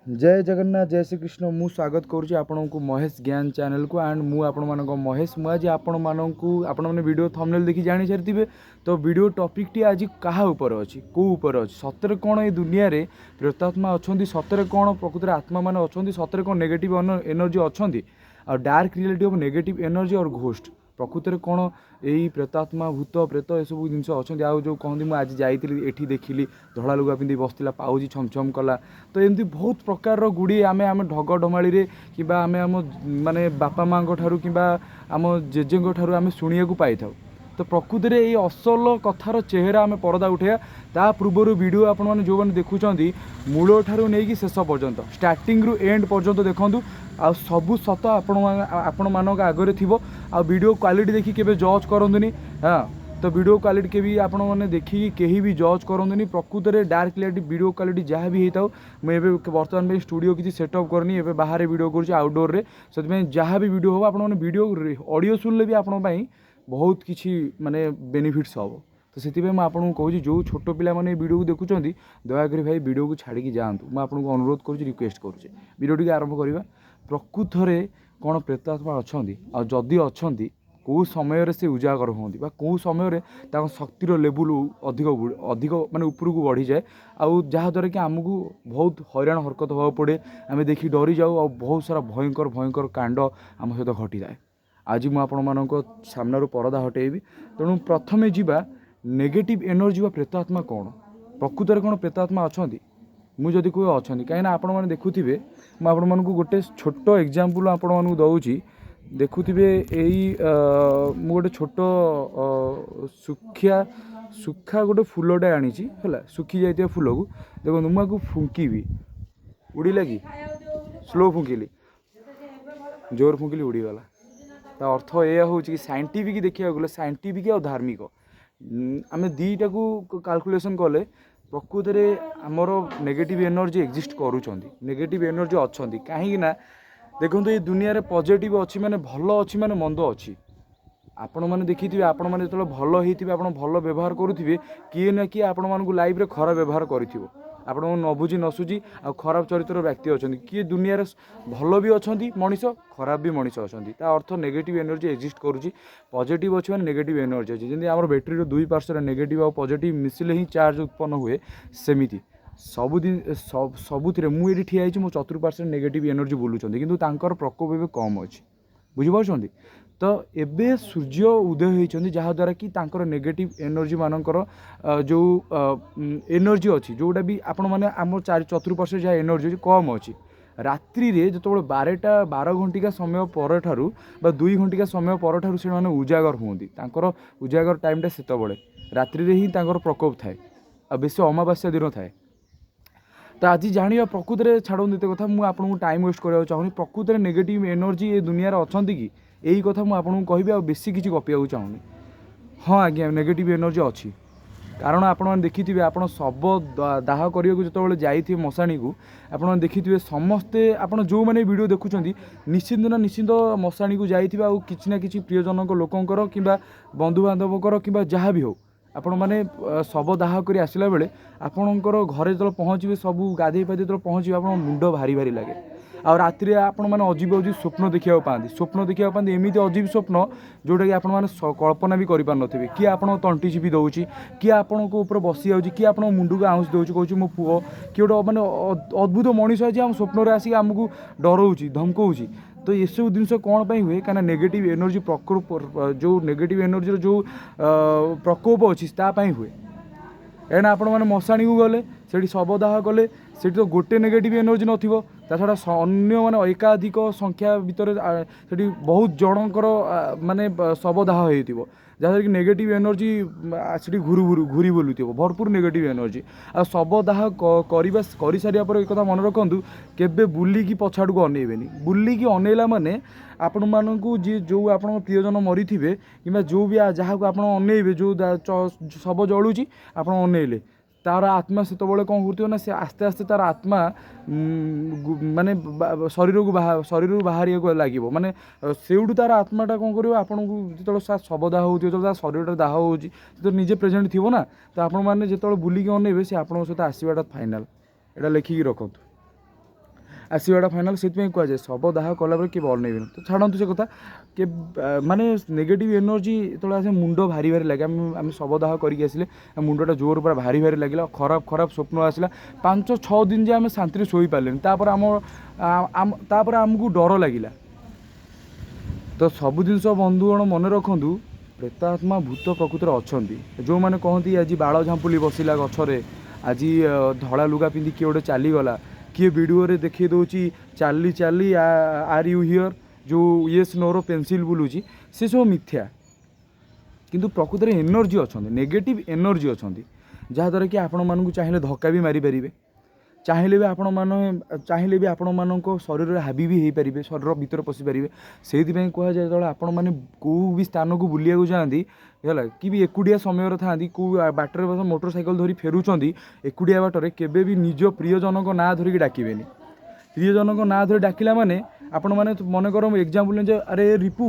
ଜୟ ଜଗନ୍ନାଥ, ଜୟ ଶ୍ରୀକୃଷ୍ଣ। ମୁଁ ସ୍ୱାଗତ କରୁଛି ଆପଣଙ୍କୁ ମହେଶ ଜ୍ଞାନ ଚ୍ୟାନେଲକୁ ଆଣ୍ଡ ମୁଁ ଆପଣମାନଙ୍କ ମହେଶ। ମୁଁ ଆଜି ଆପଣମାନଙ୍କୁ, ଆପଣମାନେ ଭିଡ଼ିଓ ଥମ୍ବନେଲ୍ ଦେଖି ଜାଣିସାରିଥିବେ ତ ଭିଡ଼ିଓ ଟପିକ୍ଟି ଆଜି କାହା ଉପରେ ଅଛି, କେଉଁ ଉପରେ ଅଛି। ସତରେ କ'ଣ ଏ ଦୁନିଆରେ ପ୍ରେତାତ୍ମା ଅଛନ୍ତି? ସତରେ କ'ଣ ପ୍ରକୃତରେ ଆତ୍ମାମାନେ ଅଛନ୍ତି? ସତରେ କ'ଣ ନେଗେଟିଭ୍ ଏନର୍ଜି ଅଛନ୍ତି? ଆଉ dark reality of negative energy or ghost, ପ୍ରକୃତରେ କ'ଣ ଏଇ ପ୍ରେତାତ୍ମା, ଭୂତ ପ୍ରେତ ଏସବୁ ଜିନିଷ ଅଛନ୍ତି? ଆଉ ଯେଉଁ କହନ୍ତି, ମୁଁ ଆଜି ଯାଇଥିଲି, ଏଠି ଦେଖିଲି, ଧଳା ଲୁଗା ପିନ୍ଧି ବସିଥିଲା, ପାଉଁଜି ଛମଛମ କଲା, ତ ଏମିତି ବହୁତ ପ୍ରକାରର ଗୁଡ଼ିଏ ଆମେ ଢଗ ଢମାଳିରେ କିମ୍ବା ଆମେ ଆମ ମାନେ ବାପା ମାଆଙ୍କ ଠାରୁ କିମ୍ବା ଆମ ଜେଜେଙ୍କ ଠାରୁ ଆମେ ଶୁଣିବାକୁ ପାଇଥାଉ। ତ ପ୍ରକୃତରେ ଏଇ ଅସଲ କଥାର ଚେହେରା ଆମେ ପରଦା ଉଠେଇବା। ତା ପୂର୍ବରୁ ଭିଡ଼ିଓ ଆପଣମାନେ ଯେଉଁମାନେ ଦେଖୁଛନ୍ତି, ମୂଳଠାରୁ ନେଇକି ଶେଷ ପର୍ଯ୍ୟନ୍ତ, ଷ୍ଟାର୍ଟିଂରୁ ଏଣ୍ଡ ପର୍ଯ୍ୟନ୍ତ ଦେଖନ୍ତୁ ଆଉ ସବୁ ସତ ଆପଣମାନଙ୍କ ଆଗରେ ଥିବ। ଆଉ ଭିଡ଼ିଓ କ୍ୱାଲିଟି ଦେଖି କେବେ ଜଜ୍ କରନ୍ତୁନି। ହଁ, ତ ଭିଡ଼ିଓ କ୍ୱାଲିଟି କେବେ ଆପଣମାନେ ଦେଖିକି କେହି ବି ଜଜ୍ କରନ୍ତୁନି। ପ୍ରକୃତରେ ଡାର୍କ ରିଆଲିଟି ଭିଡ଼ିଓ କ୍ୱାଲିଟି ଯାହା ବି ହେଇଥାଉ, ମୁଁ ଏବେ ବର୍ତ୍ତମାନ ପାଇଁ ଷ୍ଟୁଡ଼ିଓ କିଛି ସେଟଅପ୍ କରିନି, ଏବେ ବାହାରେ ଭିଡ଼ିଓ କରୁଛି ଆଉଟଡୋରରେ। ସେଥିପାଇଁ ଯାହା ବି ଭିଡ଼ିଓ ହେବ, ଆପଣମାନେ ଭିଡ଼ିଓ ଅଡ଼ିଓ ଶୁଣିଲେ ବି ଆପଣଙ୍କ ପାଇଁ ବହୁତ କିଛି ମାନେ ବେନିଫିଟ୍ସ ହେବ। ତ ସେଥିପାଇଁ ମୁଁ ଆପଣଙ୍କୁ କହୁଛି, ଯେଉଁ ଛୋଟ ପିଲାମାନେ ଏ ଭିଡ଼ିଓକୁ ଦେଖୁଛନ୍ତି, ଦୟାକରି ଭାଇ ଭିଡ଼ିଓକୁ ଛାଡ଼ିକି ଯାଆନ୍ତୁ। ମୁଁ ଆପଣଙ୍କୁ ଅନୁରୋଧ କରୁଛି, ରିକ୍ୱେଷ୍ଟ କରୁଛି। ଭିଡ଼ିଓ ଟିକେ ଆରମ୍ଭ କରିବା। ପ୍ରକୃତରେ କ'ଣ ପ୍ରେତାତ୍ମା ଅଛନ୍ତି? ଆଉ ଯଦି ଅଛନ୍ତି, କେଉଁ ସମୟରେ ସେ ଉଜାଗର ହୁଅନ୍ତି ବା କେଉଁ ସମୟରେ ତାଙ୍କ ଶକ୍ତିର ଲେବୁଲ୍ ଅଧିକ ଅଧିକ ମାନେ ଉପରକୁ ବଢ଼ିଯାଏ, ଆଉ ଯାହାଦ୍ୱାରା କି ଆମକୁ ବହୁତ ହଇରାଣ ହରକତ ହେବାକୁ ପଡ଼େ, ଆମେ ଦେଖି ଡରିଯାଉ ଆଉ ବହୁତ ସାରା ଭୟଙ୍କର ଭୟଙ୍କର କାଣ୍ଡ ଆମ ସହିତ ଘଟିଥାଏ? ଆଜି ମୁଁ ଆପଣମାନଙ୍କ ସାମ୍ନାରୁ ପରଦା ହଟେଇବି। ତେଣୁ ପ୍ରଥମେ ଯିବା, ନେଗେଟିଭ୍ ଏନର୍ଜି ବା ପ୍ରେତାତ୍ମା କ'ଣ? ପ୍ରକୃତରେ କ'ଣ ପ୍ରେତାତ୍ମା ଅଛନ୍ତି? ମୁଁ ଯଦି କୁହେ ଅଛନ୍ତି, କାହିଁକିନା ଆପଣମାନେ ଦେଖୁଥିବେ, ମୁଁ ଆପଣମାନଙ୍କୁ ଗୋଟେ ଛୋଟ ଏକ୍ଜାମ୍ପଲ୍ ଆପଣମାନଙ୍କୁ ଦେଉଛି। ଦେଖୁଥିବେ ଏଇ ମୁଁ ଗୋଟେ ଛୋଟ ଶୁଖା ଗୋଟେ ଫୁଲଟେ ଆଣିଛି, ହେଲା, ଶୁଖି ଯାଇଥିବା ଫୁଲକୁ ଦେଖନ୍ତୁ। ମୁଁ ଆକୁ ଫୁଙ୍କିବି, ଉଡ଼ିଲା କି? ସ୍ଲୋ ଫୁଙ୍କିଲି, ଜୋର ଫୁଙ୍କିଲି, ଉଡ଼ିଗଲା। ତା ଅର୍ଥ ଏଇଆ ହେଉଛି କି ସାଇଣ୍ଟିଫିକ୍ ଦେଖିବାକୁ ଗଲେ, ସାଇଣ୍ଟିଫିକ୍ ଆଉ ଧାର୍ମିକ ଆମେ ଦୁଇଟାକୁ କାଲକୁଲେସନ୍ କଲେ, ପ୍ରକୃତରେ ଆମର ନେଗେଟିଭ୍ ଏନର୍ଜି ଏକ୍ଜିଷ୍ଟ କରୁଛନ୍ତି, ନେଗେଟିଭ୍ ଏନର୍ଜି ଅଛନ୍ତି। କାହିଁକି ନା ଦେଖନ୍ତୁ, ଏଇ ଦୁନିଆରେ ପଜିଟିଭ୍ ଅଛି ମାନେ ଭଲ ଅଛି ମାନେ ମନ୍ଦ ଅଛି। ଆପଣମାନେ ଦେଖିଥିବେ, ଆପଣମାନେ ଯେତେବେଳେ ଭଲ ହେଇଥିବେ, ଆପଣ ଭଲ ବ୍ୟବହାର କରୁଥିବେ, କିଏ ନା କିଏ ଆପଣମାନଙ୍କୁ ଲାଇଫ୍ରେ ଖରାପ ବ୍ୟବହାର କରିଥିବ, ଆପଣଙ୍କୁ ନ ବୁଝି ନ ସୁଝି। ଆଉ ଖରାପ ଚରିତ୍ରର ବ୍ୟକ୍ତି ଅଛନ୍ତି। କିଏ ଦୁନିଆରେ ଭଲ ବି ଅଛନ୍ତି ମଣିଷ, ଖରାପ ବି ମଣିଷ ଅଛନ୍ତି। ତା ଅର୍ଥ ନେଗେଟିଭ୍ ଏନର୍ଜି ଏକ୍ଜିଷ୍ଟ କରୁଛି। ପଜିଟିଭ୍ ଅଛି ମାନେ ନେଗେଟିଭ୍ ଏନର୍ଜି ଅଛି। ଯେମିତି ଆମର ବ୍ୟାଟେରୀର ଦୁଇ ପାର୍ଶ୍ୱରେ ନେଗେଟିଭ୍ ଆଉ ପଜିଟିଭ୍ ମିଶିଲେ ହିଁ ଚାର୍ଜ ଉତ୍ପନ୍ନ ହୁଏ, ସେମିତି ସବୁଦିନ ସବୁଥିରେ। ମୁଁ ଏଇଠି ଠିଆ ହେଇଛି, ମୋ ଚତୁଃପାର୍ଶ୍ୱରେ ନେଗେଟିଭ୍ ଏନର୍ଜି ବୁଲୁଛନ୍ତି, କିନ୍ତୁ ତାଙ୍କର ପ୍ରକୋପ ଏବେ କମ୍ ଅଛି। ବୁଝିପାରୁଛନ୍ତି ତ? ଏବେ ସୂର୍ଯ୍ୟ ଉଦୟ ହେଇଛନ୍ତି, ଯାହାଦ୍ୱାରା କି ତାଙ୍କର ନେଗେଟିଭ୍ ଏନର୍ଜି ମାନଙ୍କର ଯେଉଁ ଏନର୍ଜି ଅଛି, ଯେଉଁଟା ବି ଆପଣମାନେ ଆମ ଚାରି ଚତୁଃପାର୍ଶ୍ୱରେ ଯାହା ଏନର୍ଜି ଅଛି, କମ୍ ଅଛି। ରାତ୍ରିରେ ଯେତେବେଳେ 12 ଘଣ୍ଟିକା ସମୟ ପରଠାରୁ ବା 2 ଘଣ୍ଟିକା ସମୟ ପରଠାରୁ ସେମାନେ ଉଜାଗର ହୁଅନ୍ତି। ତାଙ୍କର ଉଜାଗର ଟାଇମ୍ଟା ସେତେବେଳେ ରାତ୍ରିରେ ହିଁ ତାଙ୍କର ପ୍ରକୋପ ଥାଏ ଆଉ ବେଶୀ ଅମାବାସ୍ୟା ଦିନ ଥାଏ। ତ ଆଜି ଜାଣିବା ପ୍ରକୃତରେ, ଛାଡ଼ନ୍ତୁ ଏତେ କଥା, ମୁଁ ଆପଣଙ୍କୁ ଟାଇମ୍ ୱେଷ୍ଟ କରିବାକୁ ଚାହୁଁନି। ପ୍ରକୃତରେ ନେଗେଟିଭ୍ ଏନର୍ଜି ଏ ଦୁନିଆରେ ଅଛନ୍ତି କି, ଏଇ କଥା ମୁଁ ଆପଣଙ୍କୁ କହିବି। ଆଉ ବେଶୀ କିଛି ଗପିବାକୁ ଚାହୁଁନି। ହଁ ଆଜ୍ଞା, ନେଗେଟିଭ୍ ଏନର୍ଜି ଅଛି। କାରଣ ଆପଣମାନେ ଦେଖିଥିବେ, ଆପଣ ଶବ ଦାହ କରିବାକୁ ଯେତେବେଳେ ଯାଇଥିବେ ମଶାଣିକୁ, ଆପଣମାନେ ଦେଖିଥିବେ ସମସ୍ତେ, ଆପଣ ଯେଉଁମାନେ ଭିଡ଼ିଓ ଦେଖୁଛନ୍ତି, ନିଶ୍ଚିନ୍ତ ନା ନିଶ୍ଚିନ୍ତ ମଶାଣିକୁ ଯାଇଥିବେ ଆଉ କିଛି ନା କିଛି ପ୍ରିୟଜନଙ୍କ ଲୋକଙ୍କର କିମ୍ବା ବନ୍ଧୁବାନ୍ଧବଙ୍କର କିମ୍ବା ଯାହା ବି ହେଉ, ଆପଣମାନେ ଶବ ଦାହ କରି ଆସିଲା ବେଳେ ଆପଣଙ୍କର ଘରେ ଯେତେବେଳେ ପହଞ୍ଚିବେ, ସବୁ ଗାଧେଇ ପାଧେଇ ଯେତେବେଳେ ପହଞ୍ଚିବେ, ଆପଣଙ୍କ ମୁଣ୍ଡ ଭାରି ଭାରି ଲାଗେ। ଆଉ ରାତିରେ ଆପଣମାନେ ଅଜୀବ ଅଜୀବ ସ୍ୱପ୍ନ ଦେଖିବାକୁ ପାଆନ୍ତି। ସ୍ୱପ୍ନ ଦେଖିବାକୁ ପାଆନ୍ତି ଏମିତି ଅଜୀବ ସ୍ୱପ୍ନ, ଯେଉଁଟାକି ଆପଣମାନେ କଳ୍ପନା ବି କରିପାରୁନଥିବେ। କିଏ ଆପଣଙ୍କ ତଣ୍ଟି ଚିପି ଦେଉଛି, କିଏ ଆପଣଙ୍କ ଉପରେ ବସି ଯାଉଛି, କିଏ ଆପଣଙ୍କ ମୁଣ୍ଡକୁ ଆଉଁସି ଦେଉଛି, କହୁଛି ମୋ ପୁଅ। କିଏ ଗୋଟେ ମାନେ ଅଦ୍ଭୁତ ମଣିଷ ଆଜି ଆମ ସ୍ୱପ୍ନରେ ଆସିକି ଆମକୁ ଡରଉଛି, ଧମକଉଛି। ତ ଏସବୁ ଜିନିଷ କ'ଣ ପାଇଁ ହୁଏ? କାହିଁକିନା ନେଗେଟିଭ୍ ଏନର୍ଜି ପ୍ରକୋପ, ଯେଉଁ ନେଗେଟିଭ୍ ଏନର୍ଜିର ଯେଉଁ ପ୍ରକୋପ ଅଛି, ତା ପାଇଁ ହୁଏ। କାହିଁକିନା ଆପଣମାନେ ମଶାଣିକୁ ଗଲେ, ସେଠି ଶବଦାହ କଲେ, ସେଠି ତ ଗୋଟେ ନେଗେଟିଭ୍ ଏନର୍ଜି ନଥିବ, ତା ଛଡ଼ା ଅନ୍ୟ ମାନେ ଏକାଧିକ ସଂଖ୍ୟା ଭିତରେ ସେଠି ବହୁତ ଜଣଙ୍କର ମାନେ ଶବଦାହ ହେଇଥିବ, ଯାହାଦ୍ୱାରା କି ନେଗେଟିଭ୍ ଏନର୍ଜି ସେଠି ଘୁରୁ ଘୁରୁ ଘୁରି ବୁଲୁଥିବ, ଭରପୁର ନେଗେଟିଭ୍ ଏନର୍ଜି। ଆଉ ଶବଦାହ କରିବା କରିସାରିବା ପରେ ଏ କଥା ମନେ ରଖନ୍ତୁ, କେବେ ବୁଲିକି ପଛଆଡ଼କୁ ଅନେଇବେନି। ବୁଲିକି ଅନେଇଲା ମାନେ ଆପଣମାନଙ୍କୁ ଯିଏ ଯେଉଁ ଆପଣଙ୍କ ପ୍ରିୟଜନ ମରିଥିବେ କିମ୍ବା ଯେଉଁ ବି ଯାହାକୁ ଆପଣ ଅନେଇବେ, ଯେଉଁ ଶବ ଜଳୁଛି ଆପଣ ଅନେଇଲେ, ତାର ଆତ୍ମା ସେତେବେଳେ କ'ଣ କରୁଥିବ ନା, ସେ ଆସ୍ତେ ଆସ୍ତେ ତାର ଆତ୍ମା ମାନେ ଶରୀରରୁ ବାହାରିବାକୁ ଲାଗିବ। ମାନେ ସେଇଠୁ ତାର ଆତ୍ମାଟା କ'ଣ କରିବ, ଆପଣଙ୍କୁ ଯେତେବେଳେ ଶବ ଦାହ ହେଉଥିବ, ଯେତେବେଳେ ତା ଶରୀରଟା ଦାହ ହେଉଛି, ସେତେବେଳେ ନିଜେ ପ୍ରେଜେଣ୍ଟ ଥିବ ନା। ତ ଆପଣମାନେ ଯେତେବେଳେ ବୁଲିକି ଅନେଇବେ, ସେ ଆପଣଙ୍କ ସହିତ ଆସିବାଟା ଫାଇନାଲ୍। ଏଇଟା ଲେଖିକି ରଖନ୍ତୁ। ଆସିବାଟା ଫାଇନାଲ୍। ସେଥିପାଇଁ କୁହାଯାଏ ଶବ ଦାହ କଲା ପରେ କେବେ ଅନେଇବେନି। ତ ଛାଡ଼ନ୍ତୁ ସେ କଥା। କେ ମାନେ ନେଗେଟିଭ୍ ଏନର୍ଜି ଯେତେବେଳେ ଆସେ, ମୁଣ୍ଡ ଭାରି ଭାରି ଲାଗେ। ଆମେ ଶବ ଦାହ କରିକି ଆସିଲେ ମୁଣ୍ଡଟା ଜୋର ପୁରା ଭାରି ଭାରି ଲାଗିଲା, ଖରାପ ଖରାପ ସ୍ୱପ୍ନ ଆସିଲା। 5-6 ଦିନ ଯାଏ ଆମେ ଶାନ୍ତିରେ ଶୋଇପାରିଲେନି। ତାପରେ ତାପରେ ଆମକୁ ଡର ଲାଗିଲା। ତ ସବୁ ଜିନିଷ ବନ୍ଧୁଗଣ ମନେ ରଖନ୍ତୁ, ପ୍ରେତାତ୍ମା ଭୂତ ପ୍ରକୃତରେ ଅଛନ୍ତି। ଯେଉଁମାନେ କହନ୍ତି ଆଜି ବାଳ ଝାମ୍ପୁଲି ବସିଲା ଗଛରେ, ଆଜି ଧଳା ଲୁଗା ପିନ୍ଧି କିଏ ଗୋଟେ ଚାଲିଗଲା, କିଏ ଭିଡ଼ିଓରେ ଦେଖେଇ ଦେଉଛି ଚାଲି ଚାଲି are you here, ଯେଉଁ ୟେସ୍ ନୋର ପେନସିଲ୍ ବୁଲୁଛି, ସେସବୁ ମିଥ୍ୟା। କିନ୍ତୁ ପ୍ରକୃତରେ ଏନର୍ଜି ଅଛନ୍ତି, ନେଗେଟିଭ୍ ଏନର୍ଜି ଅଛନ୍ତି, ଯାହାଦ୍ୱାରା କି ଆପଣମାନଙ୍କୁ ଚାହିଁଲେ ଧକ୍କା ବି ମାରିପାରିବେ, ଚାହିଁଲେ ବି ଆପଣମାନେ ଚାହିଁଲେ ବି ଆପଣମାନଙ୍କ ଶରୀରରେ ହାବି ବି ହେଇପାରିବେ, ଶରୀର ଭିତରେ ପଶିପାରିବେ। ସେଇଥିପାଇଁ କୁହାଯାଏ, ଯେତେବେଳେ ଆପଣମାନେ କେଉଁ ବି ସ୍ଥାନକୁ ବୁଲିବାକୁ ଯାଆନ୍ତି, ହେଲା କି ବି ଏକୁଟିଆ ସମୟରେ ଥାଆନ୍ତି, କେଉଁ ବାଟରେ ବସ ମୋଟର ସାଇକେଲ ଧରି ଫେରୁଛନ୍ତି ଏକୁଟିଆ ବାଟରେ, କେବେ ବି ନିଜ ପ୍ରିୟଜନଙ୍କ ନାଁ ଧରିକି ଡାକିବେନି। ପ୍ରିୟଜନଙ୍କ ନାଁ ଧରି ଡାକିଲା ମାନେ ଆପଣମାନେ ମନେକର ମୁଁ ଏକ୍ଜାମ୍ପଲ୍ ଯେ ଆରେ ରିପୁ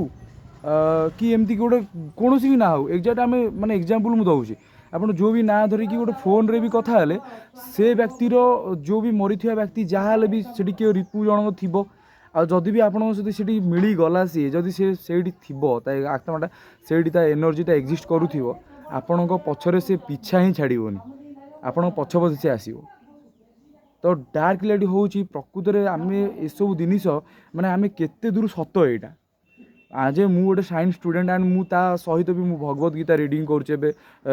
କି ଏମିତି ଗୋଟେ କୌଣସି ବି ନାଁ ହଉ, ଏକ୍ଜାକ୍ଟ ଆମେ ମାନେ ଏକ୍ଜାମ୍ପଲ୍ ମୁଁ ଦେଉଛି, ଆପଣ ଯେଉଁ ବି ନାଁ ଧରିକି ଗୋଟେ ଫୋନ୍ରେ ବି କଥା ହେଲେ, ସେ ବ୍ୟକ୍ତିର ଯେଉଁ ବି ମରିଥିବା ବ୍ୟକ୍ତି ଯାହା ହେଲେ ବି ସେଠି କିଏ ରିପୁ ଜଣକ ଥିବ। ଆଉ ଯଦି ବି ଆପଣଙ୍କ ସହିତ ସେଠି ମିଳିଗଲା, ସିଏ ଯଦି ସେ ସେଇଠି ଥିବ, ତା ଆତ୍ମାଟା ସେଇଠି ତା ଏନର୍ଜିଟା ଏକ୍ଜିଷ୍ଟ କରୁଥିବ, ଆପଣଙ୍କ ପଛରେ ସେ ପିଛା ହିଁ ଛାଡ଼ିବନି, ଆପଣଙ୍କ ପଛ ପଛେ ସେ ଆସିବ। ତ ଡାର୍କ ଲାଇଟ୍ ହେଉଛି ପ୍ରକୃତରେ ଆମେ ଏସବୁ ଜିନିଷ ମାନେ ଆମେ କେତେ ଦୂର ସତ ଏଇଟା। ଆଜ୍ ଏ ମୁଁ ଗୋଟେ ସାଇନ୍ସ ଷ୍ଟୁଡ଼େଣ୍ଟ ଆଣ୍ଡ ମୁଁ ତା ସହିତ ବି ମୁଁ ଭଗବତ ଗୀତା ରିଡ଼ିଂ କରୁଛି ଏବେ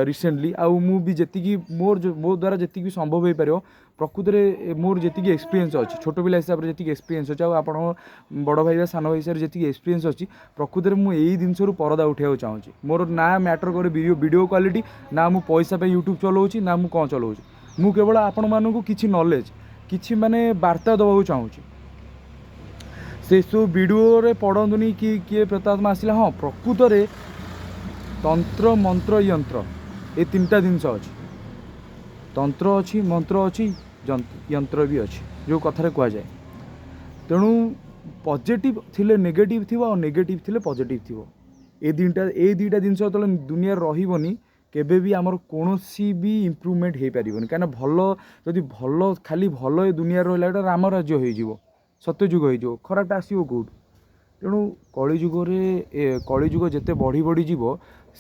ରିସେଣ୍ଟଲି। ଆଉ ମୁଁ ବି ଯେତିକି ମୋର ମୋ ଦ୍ୱାରା ଯେତିକି ବି ସମ୍ଭବ ହେଇପାରିବ, ପ୍ରକୃତରେ ମୋର ଯେତିକି ଏକ୍ସପିରିଏନ୍ସ ଅଛି, ଛୋଟ ପିଲା ହିସାବରେ ଯେତିକି ଏକ୍ସପିରିଏନ୍ସ ଅଛି, ଆଉ ଆପଣଙ୍କ ବଡ଼ ଭାଇ ବା ସାନ ଭାଇ ହିସାବରେ ଯେତିକି ଏକ୍ସପିରିଏନ୍ସ ଅଛି, ପ୍ରକୃତରେ ମୁଁ ଏଇ ଜିନିଷରୁ ପରଦା ଉଠାଇବାକୁ ଚାହୁଁଛି। ମୋର ନା ମ୍ୟାଟର୍ କରେ ଭିଡ଼ିଓ କ୍ୱାଲିଟି, ନା ମୁଁ ପଇସା ପାଇଁ ୟୁଟ୍ୟୁବ୍ ଚଲାଉଛି, ନା ମୁଁ କ'ଣ ଚଲାଉଛି। ମୁଁ କେବଳ ଆପଣମାନଙ୍କୁ କିଛି ନଲେଜ୍, କିଛି ମାନେ ବାର୍ତ୍ତା ଦେବାକୁ ଚାହୁଁଛି। ସେସବୁ ଭିଡ଼ିଓରେ ପଡ଼ନ୍ତୁନି କି କିଏ ପ୍ରେତାତ୍ମା ଆସିଲା। ହଁ, ପ୍ରକୃତରେ ତନ୍ତ୍ର ମନ୍ତ୍ର ଯନ୍ତ୍ର ଏ ତିନିଟା ଜିନିଷ ଅଛି। ତନ୍ତ୍ର ଅଛି, ମନ୍ତ୍ର ଅଛି, ଯନ୍ତ୍ର ବି ଅଛି, ଯେଉଁ କଥାରେ କୁହାଯାଏ। ତେଣୁ ପଜିଟିଭ୍ ଥିଲେ ନେଗେଟିଭ୍ ଥିବ, ଆଉ ନେଗେଟିଭ୍ ଥିଲେ ପଜିଟିଭ୍ ଥିବ। ଏ ଦୁଇଟା ଜିନିଷ ଯେତେବେଳେ ଦୁନିଆରେ ରହିବନି, କେବେ ବି ଆମର କୌଣସି ବି ଇମ୍ପ୍ରୁଭମେଣ୍ଟ ହେଇପାରିବନି। କାହିଁକିନା ଭଲ ଯଦି ଭଲ ଖାଲି ଭଲ ଏ ଦୁନିଆରେ ରହିଲା, ଏଇଟା ରାମ ରାଜ୍ୟ ହେଇଯିବ, ସତ୍ୟଯୁଗ ହେଇଯିବ, ଖରାପଟା ଆସିବ କେଉଁଠୁ? ତେଣୁ କଳିଯୁଗରେ ଏ କଳିଯୁଗ ଯେତେ ବଢ଼ି ବଢ଼ି ଯିବ,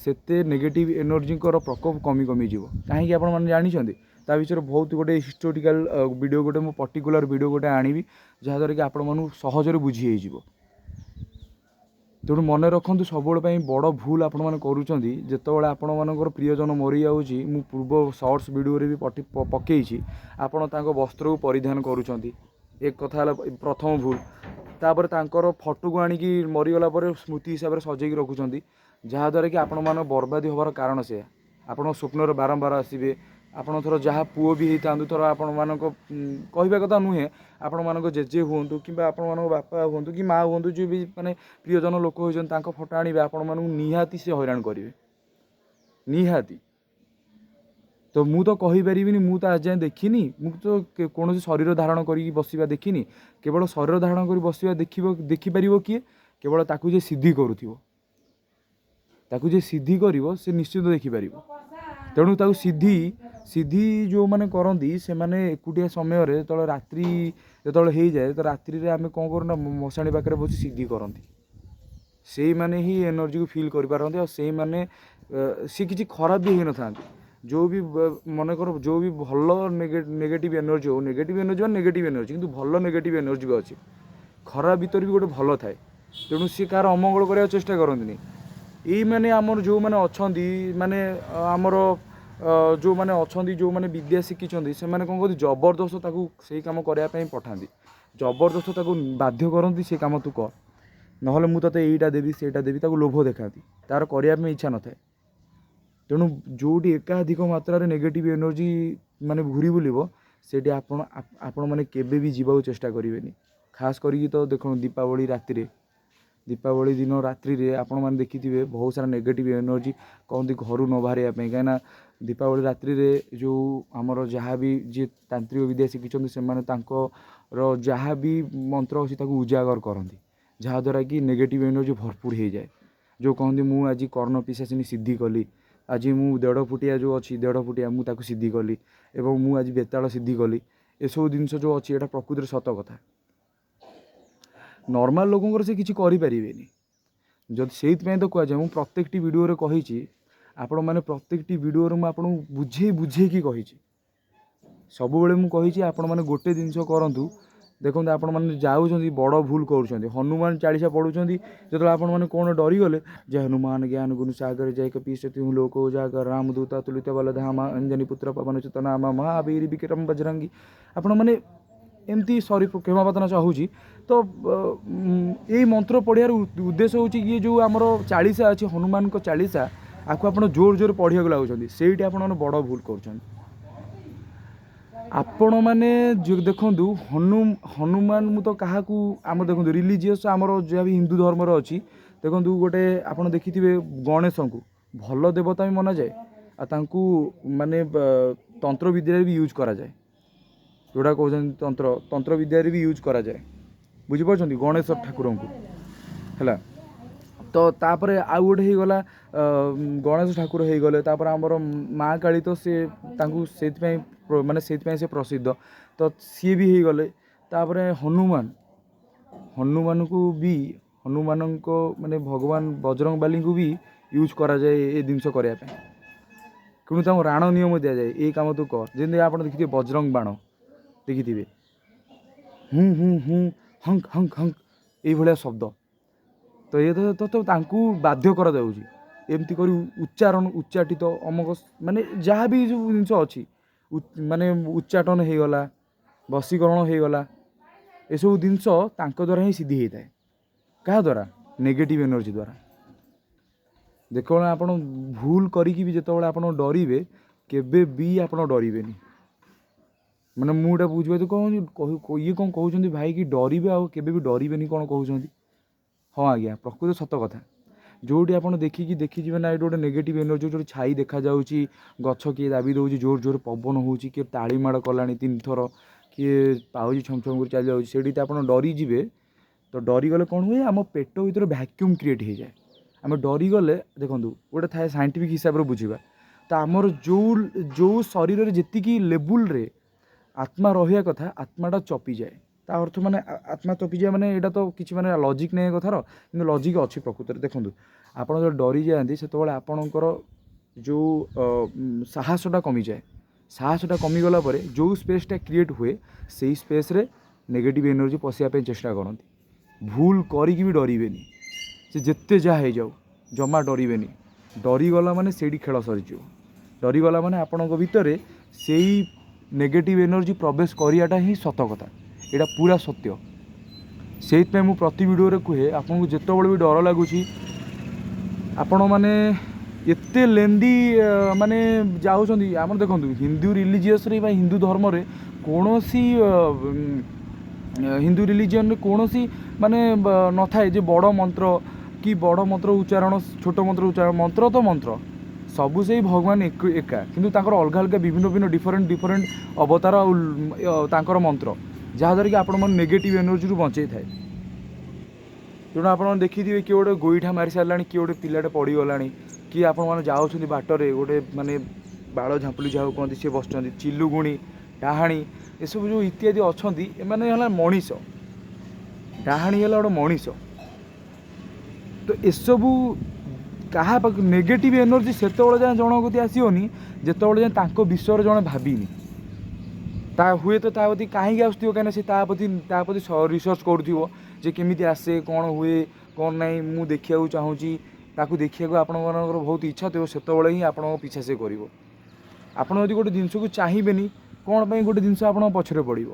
ସେତେ ନେଗେଟିଭ୍ ଏନର୍ଜିଙ୍କର ପ୍ରକୋପ କମି କମି ଯିବ। କାହିଁକି ଆପଣମାନେ ଜାଣିଛନ୍ତି? ତା ବିଷୟରେ ବହୁତ ଗୋଟେ ହିଷ୍ଟୋରିକାଲ୍ ଭିଡ଼ିଓ ଗୋଟେ, ମୁଁ ପର୍ଟିକୁଲାର ଭିଡ଼ିଓ ଗୋଟେ ଆଣିବି, ଯାହାଦ୍ୱାରା କି ଆପଣମାନଙ୍କୁ ସହଜରେ ବୁଝି ହେଇଯିବ। ତେଣୁ ମନେ ରଖନ୍ତୁ, ସବୁବେଳେ ପାଇଁ ବଡ଼ ଭୁଲ ଆପଣମାନେ କରୁଛନ୍ତି ଯେତେବେଳେ ଆପଣମାନଙ୍କର ପ୍ରିୟଜନ ମରିଯାଉଛି। ମୁଁ ପୂର୍ବ ସର୍ଟସ୍ ଭିଡ଼ିଓରେ ବି ପକେଇଛି, ଆପଣ ତାଙ୍କ ବସ୍ତ୍ରକୁ ପରିଧାନ କରୁଛନ୍ତି, ଏ କଥା ହେଲା ପ୍ରଥମ ଭୁଲ। ତାପରେ ତାଙ୍କର ଫଟୋକୁ ଆଣିକି ମରିଗଲା ପରେ ସ୍ମୃତି ହିସାବରେ ସଜେଇକି ରଖୁଛନ୍ତି, ଯାହାଦ୍ୱାରା କି ଆପଣମାନଙ୍କ ବର୍ବାଦୀ ହେବାର କାରଣ ସେୟା। ଆପଣଙ୍କ ସ୍ୱପ୍ନରେ ବାରମ୍ବାର ଆସିବେ। ଆପଣ ଥର ଯାହା ପୁଅ ବି ହେଇଥାନ୍ତୁ, ଥର ଆପଣମାନଙ୍କ କହିବା କଥା ନୁହେଁ, ଆପଣମାନଙ୍କ ଜେଜେ ହୁଅନ୍ତୁ କିମ୍ବା ଆପଣମାନଙ୍କ ବାପା ହୁଅନ୍ତୁ କି ମା ହୁଅନ୍ତୁ, ଯିଏ ବି ମାନେ ପ୍ରିୟଜନ ଲୋକ ହୋଇଛନ୍ତି, ତାଙ୍କ ଫଟୋ ଆଣିବେ, ଆପଣମାନଙ୍କୁ ନିହାତି ସେ ହଇରାଣ କରିବେ, ନିହାତି। ତ ମୁଁ ତ କହିପାରିବିନି, ମୁଁ ତ ଆଜି ଯାଏଁ ଦେଖିନି, ମୁଁ ତ କୌଣସି ଶରୀର ଧାରଣ କରିକି ବସିବା ଦେଖିନି। କେବଳ ଶରୀର ଧାରଣ କରି ବସିବା ଦେଖିବ, ଦେଖିପାରିବ କିଏ? କେବଳ ତାକୁ ଯିଏ ସିଦ୍ଧି କରୁଥିବ, ତାକୁ ଯିଏ ସିଦ୍ଧି କରିବ ସେ ନିଶ୍ଚିତ ଦେଖିପାରିବ। ତେଣୁ ତାକୁ ସିଦ୍ଧି ଯେଉଁମାନେ କରନ୍ତି, ସେମାନେ ଏକୁଟିଆ ସମୟରେ ଯେତେବେଳେ ରାତ୍ରି ଯେତେବେଳେ ହେଇଯାଏ, ତ ରାତ୍ରିରେ ଆମେ କ'ଣ କରୁନା, ମଶାଣି ପାଖରେ ବସି ସିଦ୍ଧି କରନ୍ତି, ସେଇମାନେ ହିଁ ଏନର୍ଜିକୁ ଫିଲ୍ କରିପାରନ୍ତି। ଆଉ ସେଇମାନେ ସିଏ କିଛି ଖରାପ ବି ହେଇନଥାନ୍ତି। ଯେଉଁ ବି ମନେକର ଯେଉଁ ବି ଭଲ ନେଗେଟିଭ୍ ଏନର୍ଜି ହଉ, ନେଗେଟିଭ୍ ଏନର୍ଜି ମାନେ ନେଗେଟିଭ୍ ଏନର୍ଜି, କିନ୍ତୁ ଭଲ ନେଗେଟିଭ୍ ଏନର୍ଜି ବି ଅଛି, ଖରାପ ଭିତରେ ବି ଗୋଟେ ଭଲ ଥାଏ। ତେଣୁ ସିଏ କାହାର ଅମଙ୍ଗଳ କରିବାକୁ ଚେଷ୍ଟା କରନ୍ତିନି। ଏଇମାନେ ଆମର ଯେଉଁମାନେ ଅଛନ୍ତି, ମାନେ ଆମର ଯେଉଁମାନେ ଅଛନ୍ତି, ଯେଉଁମାନେ ବିଦ୍ୟା ଶିଖିଛନ୍ତି, ସେମାନେ କ'ଣ କରନ୍ତି? ଜବରଦସ୍ତ ତାକୁ ସେଇ କାମ କରିବା ପାଇଁ ପଠାନ୍ତି, ଜବରଦସ୍ତ ତାକୁ ବାଧ୍ୟ କରନ୍ତି, ସେ କାମ ତୁ କର, ନହେଲେ ମୁଁ ତୋତେ ଏଇଟା ଦେବି ସେଇଟା ଦେବି। ତାକୁ ଲୋଭ ଦେଖାନ୍ତି, ତାର କରିବା ପାଇଁ ଇଚ୍ଛା ନଥାଏ। ତେଣୁ ଯେଉଁଠି ଏକାଧିକ ମାତ୍ରାରେ ନେଗେଟିଭ୍ ଏନର୍ଜି ମାନେ ଘୁରି ବୁଲିବ, ସେଇଠି ଆପଣମାନେ କେବେ ବି ଯିବାକୁ ଚେଷ୍ଟା କରିବେନି। ଖାସ୍ କରିକି ତ ଦେଖନ୍ତୁ ଦୀପାବଳି ରାତିରେ, ଦୀପାବଳି ଦିନ ରାତ୍ରିରେ ଆପଣମାନେ ଦେଖିଥିବେ ବହୁତ ସାରା ନେଗେଟିଭ୍ ଏନର୍ଜି, କହନ୍ତି ଘରୁ ନ ବାହାରିବା ପାଇଁ। କାହିଁକିନା ଦୀପାବଳି ରାତ୍ରିରେ ଯେଉଁ ଆମର ଯାହା ବି ଯିଏ ତାନ୍ତ୍ରିକ ବିଦ୍ୟା ଶିଖିଛନ୍ତି, ସେମାନେ ତାଙ୍କର ଯାହା ବି ମନ୍ତ୍ର ଅଛି ତାକୁ ଉଜାଗର କରନ୍ତି, ଯାହାଦ୍ୱାରା କି ନେଗେଟିଭ୍ ଏନର୍ଜି ଭରପୁର ହେଇଯାଏ। ଯେଉଁ କହନ୍ତି ମୁଁ ଆଜି କର୍ଣ୍ଣ ପିଶାଚିନୀ ସିଦ୍ଧି କଲି, ଆଜି ମୁଁ ଦେଢ଼ ଫୁଟିଆ ଯେଉଁ ଅଛି ଦେଢ଼ ଫୁଟିଆ ମୁଁ ତାକୁ ସିଦ୍ଧି କଲି, ଏବଂ ମୁଁ ଆଜି ବେତାଳ ସିଦ୍ଧି କଲି, ଏସବୁ ଜିନିଷ ଯେଉଁ ଅଛି ଏଇଟା ପ୍ରକୃତରେ ସତ କଥା। ନର୍ମାଲ୍ ଲୋକଙ୍କର ସେ କିଛି କରିପାରିବେନି। ଯଦି ସେଇଥିପାଇଁ ତ କୁହାଯାଏ, ମୁଁ ପ୍ରତ୍ୟେକଟି ଭିଡ଼ିଓରେ କହିଛି, ଆପଣମାନେ ପ୍ରତ୍ୟେକଟି ଭିଡ଼ିଓରେ ମୁଁ ଆପଣଙ୍କୁ ବୁଝେଇ ବୁଝେଇକି କହିଛି, ସବୁବେଳେ ମୁଁ କହିଛି, ଆପଣମାନେ ଗୋଟେ ଜିନିଷ କରନ୍ତୁ। ଦେଖନ୍ତୁ, ଆପଣମାନେ ଯାଉଛନ୍ତି, ବଡ଼ ଭୁଲ କରୁଛନ୍ତି। ହନୁମାନ ଚାଳିଶା ପଢ଼ୁଛନ୍ତି ଯେତେବେଳେ ଆପଣମାନେ କ'ଣ ଡରିଗଲେ, ଜୟ ହନୁମାନ ଜ୍ଞାନ ଗୁଣ ସାଗର, ଜୟ କପୀଶ ତିହୁ ଲୋକ ଉଜାଗର, ରାମଦୂତ ଅତୁଳିତ ବଲଧାମ, ଅଞ୍ଜନୀ ପୁତ୍ର ପବନ ସୁତ ନାମ, ମହାବୀର ବିକ୍ରମ ବଜରଙ୍ଗୀ। ଆପଣମାନେ ଏମିତି, ସରି, କ୍ଷମା ପ୍ରାର୍ଥନା ଚାହୁଁଛି। ତ ଏଇ ମନ୍ତ୍ର ପଢ଼ିବାର ଉଦ୍ଦେଶ୍ୟ ହେଉଛି ଇଏ ଯେଉଁ ଆମର ଚାଳିଶା ଅଛି, ହନୁମାନଙ୍କ ଚାଳିଶା, ଆକୁ ଆପଣ ଜୋର ଜୋର ପଢ଼ିବାକୁ ଲାଗୁଛନ୍ତି। ସେଇଠି ଆପଣମାନେ ବଡ଼ ଭୁଲ କରୁଛନ୍ତି। ଆପଣମାନେ ଦେଖନ୍ତୁ, ହନୁମାନ ମୁଁ ତ କାହାକୁ, ଆମ ଦେଖନ୍ତୁ ରିଲିଜିୟସ୍ ଆମର ଯାହା ବି ହିନ୍ଦୁ ଧର୍ମର ଅଛି, ଦେଖନ୍ତୁ ଗୋଟେ ଆପଣ ଦେଖିଥିବେ ଗଣେଶଙ୍କୁ ଭଲ ଦେବତା ବି ମନାଯାଏ, ଆଉ ତାଙ୍କୁ ମାନେ ତନ୍ତ୍ର ବିଦ୍ୟାରେ ବି ୟୁଜ୍ କରାଯାଏ। ଯେଉଁଟା କହୁଛନ୍ତି ତନ୍ତ୍ର ବିଦ୍ୟାରେ ବି ୟୁଜ୍ କରାଯାଏ, ବୁଝିପାରୁଛନ୍ତି, ଗଣେଶ ଠାକୁରଙ୍କୁ। ହେଲା ତ, ତାପରେ ଆଉ ଗୋଟେ ହେଇଗଲା ଗଣେଶ ଠାକୁର ହେଇଗଲେ, ତାପରେ ଆମର ମା କାଳୀ ତ ସେ ତାଙ୍କୁ ସେଇଥିପାଇଁ ମାନେ ସେଇଥିପାଇଁ ସେ ପ୍ରସିଦ୍ଧ, ତ ସିଏ ବି ହେଇଗଲେ। ତାପରେ ହନୁମାନ, ହନୁମାନଙ୍କୁ ବି, ହନୁମାନଙ୍କ ମାନେ ଭଗବାନ ବଜରଙ୍ଗବାଲିଙ୍କୁ ବି ୟୁଜ୍ କରାଯାଏ ଏ ଜିନିଷ କରିବା ପାଇଁ। କିନ୍ତୁ ତାଙ୍କୁ ରାଣ ନିୟମ ଦିଆଯାଏ, ଏଇ କାମ ତୁ କର। ଯେମିତି ଆପଣ ଦେଖିଥିବେ ବଜରଙ୍ଗ ବାଣ ଦେଖିଥିବେ, ହୁଁ ହୁଁ ହୁଁ, ହଙ୍କ ହଙ୍କ ହଙ୍କ, ଏଇଭଳିଆ ଶବ୍ଦ। ତ ଇଏ ତ ତାଙ୍କୁ ବାଧ୍ୟ କରାଯାଉଛି ଏମିତି କରି ଉଚ୍ଚାରଣ, ଉଚ୍ଚାଟିତ ଅମକ, ମାନେ ଯାହା ବି ସବୁ ଜିନିଷ ଅଛି, ମାନେ ଉଚ୍ଚାଟନ ହେଇଗଲା, ବଶୀକରଣ ହେଇଗଲା, ଏସବୁ ଜିନିଷ ତାଙ୍କ ଦ୍ୱାରା ହିଁ ସିଦ୍ଧି ହେଇଥାଏ। କାହା ଦ୍ୱାରା? ନେଗେଟିଭ୍ ଏନର୍ଜି ଦ୍ୱାରା। ଯେତେବେଳେ ଆପଣ ଭୁଲ କରିକି ବି ଯେତେବେଳେ ଆପଣ ଡରିବେ, କେବେ ବି ଆପଣ ଡରିବେନି। ମାନେ ମୁଁ ଏଇଟା ବୁଝିପାରୁଛି କ'ଣ ଇଏ କ'ଣ କହୁଛନ୍ତି ଭାଇ କି ଡରିବେ ଆଉ କେବେ ବି ଡରିବେନି, କ'ଣ କହୁଛନ୍ତି? ହଁ ଆଜ୍ଞା, ପ୍ରକୃତ ସତ କଥା। ଯେଉଁଠି ଆପଣ ଦେଖିକି ଦେଖିଯିବେ ନା, ଏଇଠି ଗୋଟେ ନେଗେଟିଭ୍ ଏନର୍ଜି, ଯେଉଁଠି ଛାଇ ଦେଖାଯାଉଛି, ଗଛ କିଏ ଦାବି ଦେଉଛି, ଜୋର ଜୋର ପବନ ହେଉଛି, କିଏ ତାଳି ମାଡ଼ କଲାଣି ତିନିଥର, କିଏ ପାଉଁଜି ଛମ ଛମ କରି ଚାଲି ଯାଉଛି, ସେଇଠି ତ ଆପଣ ଡରିଯିବେ। ତ ଡରିଗଲେ କ'ଣ ହୁଏ? ଆମ ପେଟ ଭିତରେ ଭ୍ୟାକ୍ୟୁମ୍ କ୍ରିଏଟ୍ ହେଇଯାଏ। ଆମେ ଡରିଗଲେ, ଦେଖନ୍ତୁ, ଗୋଟେ ଥାଏ ସାଇଣ୍ଟିଫିକ୍ ହିସାବରେ ବୁଝିବା ତ, ଆମର ଯେଉଁ ଶରୀରରେ ଯେତିକି ଲେବୁଲ୍ରେ ଆତ୍ମା ରହିବା କଥା, ଆତ୍ମାଟା ଚପିଯାଏ। ତା ଅର୍ଥ ମାନେ ଆତ୍ମା ଚପିଯାଏ ମାନେ ଏଇଟା ତ କିଛି ମାନେ ଲଜିକ୍ ନାହିଁ ଏ କଥାର, କିନ୍ତୁ ଲଜିକ୍ ଅଛି ପ୍ରକୃତରେ। ଦେଖନ୍ତୁ, ଆପଣ ଯେତେବେଳେ ଡରିଯାଆନ୍ତି, ସେତେବେଳେ ଆପଣଙ୍କର ଯେଉଁ ସାହସଟା କମିଯାଏ। ସାହସଟା କମିଗଲା ପରେ ଯେଉଁ ସ୍ପେସ୍ଟା କ୍ରିଏଟ୍ ହୁଏ, ସେଇ ସ୍ପେସ୍ରେ ନେଗେଟିଭ୍ ଏନର୍ଜି ପଶିବା ପାଇଁ ଚେଷ୍ଟା କରନ୍ତି। ଭୁଲ କରିକି ବି ଡରିବେନି, ସେ ଯେତେ ଯାହା ହେଇଯାଉ ଜମା ଡରିବେନି। ଡରିଗଲା ମାନେ ସେଇଠି ଖେଳ ସରିଯିବ। ଡରିଗଲା ମାନେ ଆପଣଙ୍କ ଭିତରେ ସେଇ ନେଗେଟିଭ୍ ଏନର୍ଜି ପ୍ରବେଶ କରିବାଟା ହିଁ ସତ କଥା, ଏଇଟା ପୁରା ସତ୍ୟ। ସେଇଥିପାଇଁ ମୁଁ ପ୍ରତି ଭିଡ଼ିଓରେ କୁହେ ଆପଣଙ୍କୁ, ଯେତେବେଳେ ବି ଡର ଲାଗୁଛି, ଆପଣମାନେ ଏତେ ଲେନ୍ଦି ମାନେ ଯାଉଛନ୍ତି। ଆମର ଦେଖନ୍ତୁ, ହିନ୍ଦୁ ରିଲିଜିୟସ୍ରେ ବା ହିନ୍ଦୁ ଧର୍ମରେ କୌଣସି ହିନ୍ଦୁ ରିଲିଜିଅନ୍ରେ କୌଣସି ମାନେ ନଥାଏ ଯେ ବଡ଼ ମନ୍ତ୍ର କି ବଡ଼ ମନ୍ତ୍ର ଉଚ୍ଚାରଣ, ଛୋଟ ମନ୍ତ୍ର ଉଚ୍ଚାରଣ। ମନ୍ତ୍ର ତ ମନ୍ତ୍ର, ସବୁ ସେଇ ଭଗବାନ ଏକା, କିନ୍ତୁ ତାଙ୍କର ଅଲଗା ଅଲଗା ବିଭିନ୍ନ ବିଭିନ୍ନ ଡିଫରେଣ୍ଟ ଡିଫରେଣ୍ଟ ଅବତାର ଆଉ ତାଙ୍କର ମନ୍ତ୍ର, ଯାହାଦ୍ୱାରା କି ଆପଣମାନେ ନେଗେଟିଭ୍ ଏନର୍ଜିରୁ ବଞ୍ଚେଇଥାଏ। ତେଣୁ ଆପଣ ଦେଖିଥିବେ, କିଏ ଗୋଟେ ଗୋଇଠା ମାରି ସାରିଲାଣି, କିଏ ଗୋଟେ ପିଲାଟେ ପଡ଼ିଗଲାଣି, କି ଆପଣମାନେ ଯାଉଛନ୍ତି ବାଟରେ, ଗୋଟେ ମାନେ ବାଳ ଝାମ୍ପୁଲି ଯାହାକୁ କୁହନ୍ତି, ସିଏ ବସିଛନ୍ତି, ଚିଲୁଗୁଣି, ଡାହାଣୀ, ଏସବୁ ଯେଉଁ ଇତ୍ୟାଦି ଅଛନ୍ତି, ଏମାନେ ହେଲା ମଣିଷ। ଡାହାଣୀ ହେଲା ଗୋଟେ ମଣିଷ। ତ ଏସବୁ କାହା ପାଖ ନେଗେଟିଭ୍ ଏନର୍ଜି ସେତେବେଳେ ଯାଏଁ ଜଣଙ୍କ କତି ଆସିବନି, ଯେତେବେଳେ ଯାଏଁ ତାଙ୍କ ବିଷୟରେ ଜଣେ ଭାବିନି। ତା ହୁଏତ ତା ପ୍ରତି କାହିଁକି ଆସୁଥିବ? କାହିଁକିନା ସେ ତା ପ୍ରତି ରିସର୍ଚ୍ଚ କରୁଥିବ ଯେ କେମିତି ଆସେ, କ'ଣ ହୁଏ, କ'ଣ ନାହିଁ, ମୁଁ ଦେଖିବାକୁ ଚାହୁଁଛି। ତାକୁ ଦେଖିବାକୁ ଆପଣମାନଙ୍କର ବହୁତ ଇଚ୍ଛା ଥିବ, ସେତେବେଳେ ହିଁ ଆପଣଙ୍କ ପିଛା ସେ କରିବ। ଆପଣ ଯଦି ଗୋଟେ ଜିନିଷକୁ ଚାହିଁବେନି, କ'ଣ ପାଇଁ ଗୋଟେ ଜିନିଷ ଆପଣଙ୍କ ପଛରେ ପଡ଼ିବ?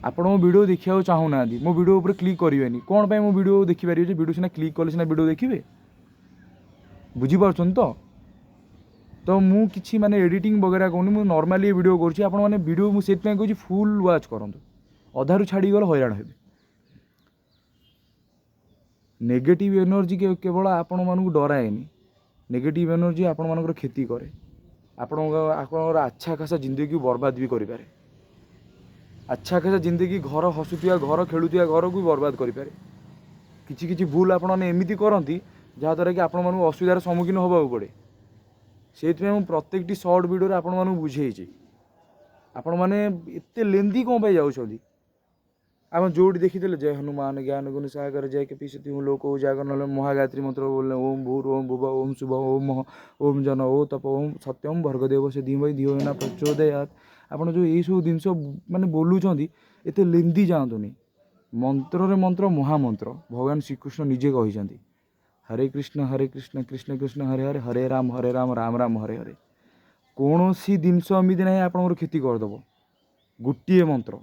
ଆପଣ ମୋ ଭିଡ଼ିଓ ଦେଖିବାକୁ ଚାହୁଁନାହାନ୍ତି, ମୋ ଭିଡ଼ିଓ ଉପରେ କ୍ଲିକ୍ କରିବେନି, କ'ଣ ପାଇଁ ମୋ ଭିଡ଼ିଓ ଦେଖିପାରିବେ? ଯେ ଭିଡ଼ିଓ ସିନା କ୍ଲିକ୍ କଲେ ସିନା ଭିଡ଼ିଓ ଦେଖିବେ, ବୁଝିପାରୁଛନ୍ତି ତ? ତ ମୁଁ କିଛି ମାନେ ଏଡ଼ିଟିଂ ବଗେରା କରୁନି, ମୁଁ ନର୍ମାଲି ଏ ଭିଡ଼ିଓ କରୁଛି। ଆପଣମାନେ ଭିଡ଼ିଓ, ମୁଁ ସେଥିପାଇଁ କହୁଛି, ଫୁଲ୍ ୱାଚ୍ କରନ୍ତୁ। ଅଧାରୁ ଛାଡ଼ିଗଲେ ହଇରାଣ ହେବେ। ନେଗେଟିଭ୍ ଏନର୍ଜି କେବଳ ଆପଣମାନଙ୍କୁ ଡରାଏନି, ନେଗେଟିଭ୍ ଏନର୍ଜି ଆପଣମାନଙ୍କର କ୍ଷତି କରେ, ଆପଣଙ୍କର ଆଚ୍ଛା ଖାସା ଜିନ୍ଦଗିକୁ ବର୍ବାଦ ବି କରିପାରେ। ଆଚ୍ଛା ଖାସା ଜିନ୍ଦଗି, ଘର, ହସୁଥିବା ଘର, ଖେଳୁଥିବା ଘରକୁ ବି ବର୍ବାଦ କରିପାରେ। କିଛି କିଛି ଭୁଲ ଆପଣମାନେ ଏମିତି କରନ୍ତି, ଯାହାଦ୍ୱାରା କି ଆପଣମାନଙ୍କୁ ଅସୁବିଧାର ସମ୍ମୁଖୀନ ହେବାକୁ ପଡ଼େ। ସେଇଥିପାଇଁ ମୁଁ ପ୍ରତ୍ୟେକଟି ସର୍ଟ ଭିଡ଼ିଓରେ ଆପଣମାନଙ୍କୁ ବୁଝେଇଛି। ଆପଣମାନେ ଏତେ ଲେନ୍ଦି କ'ଣ ପାଇଁ ଯାଉଛନ୍ତି? ଆପଣ ଯେଉଁଠି ଦେଖିଦେଲେ ଜୟ ହନୁମାନ ଜ୍ଞାନ ଗୁଣ ସାଗର ଜୟ କପି ସତି ଲୋକ ଉଜାଗର, ନହେଲେ ମହାଗାୟତ୍ରୀ ମନ୍ତ୍ର ବୋଲିଲେ ଓମ୍ ଭୂର ଓମ୍ ଭୁବ ଓମ୍ ଶୁଭ ଓମ୍ ମହ ଓମ୍ ଜନ ଓ ତପ ଓମ୍ ସତ୍ୟମ ଭର୍ଗଦେବ ସେ ଧୀମହି ଧିଓ ନା ପ୍ରଚୋଦୟାତ୍। ଆପଣ ଯେଉଁ ଏଇସବୁ ଜିନିଷ ମାନେ ବୋଲୁଛନ୍ତି, ଏତେ ଲେନ୍ଦି ଯାଆନ୍ତୁନି। ମନ୍ତ୍ରରେ ମନ୍ତ୍ର ମହାମନ୍ତ୍ର, ଭଗବାନ ଶ୍ରୀକୃଷ୍ଣ ନିଜେ କହିଛନ୍ତି, ହରେ କୃଷ୍ଣ ହରେ କୃଷ୍ଣ କୃଷ୍ଣ କୃଷ୍ଣ ହରେ ହରେ, ହରେ ରାମ ହରେ ରାମ ରାମ ରାମ ହରେ ହରେ। କୌଣସି ଜିନିଷ ଏମିତି ନାହିଁ ଆପଣଙ୍କର କ୍ଷତି କରିଦେବ। ଗୋଟିଏ ମନ୍ତ୍ର,